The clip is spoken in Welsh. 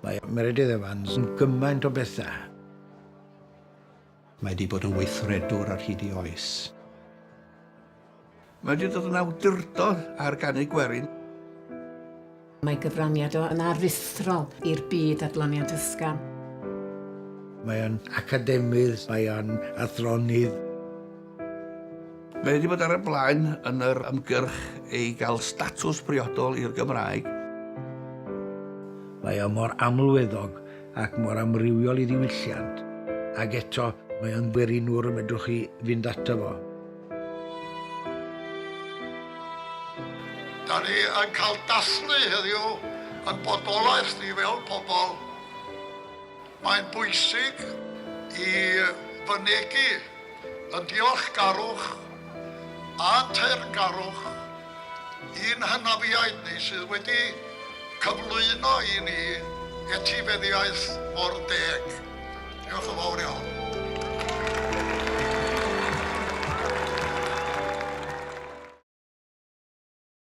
Mae Meredydd Evans yn gymaint o bethau. Mae 'di bod yn weithredwr ar hyd ei oes. Mae wedi dod yn awdurdod ar ganu gwerin. Mae gyfraniad o yn aruthrol i'r byd adloniant ysgafn. Mae o'n academydd, mae o'n athronydd. Mae wedi bod ar y blaen yn yr ymgyrch i gael statws priodol i'r Gymraeg. Mae o mor amlweddog ac mor amrywiol i ddiwylliant, ac eto mae o'n werinwr y medrwch chi fynd ato fo. Da ni yn cael dathlu heddiw yn bodolaeth ni fel pobl. Mae'n bwysig i fynegi Yn diolchgarwch a teyrngarwch i'n hynafiaid ni sydd wedi cyflwyno i ni etifeddiaeth mor deg. Diolch yn fawr iawn.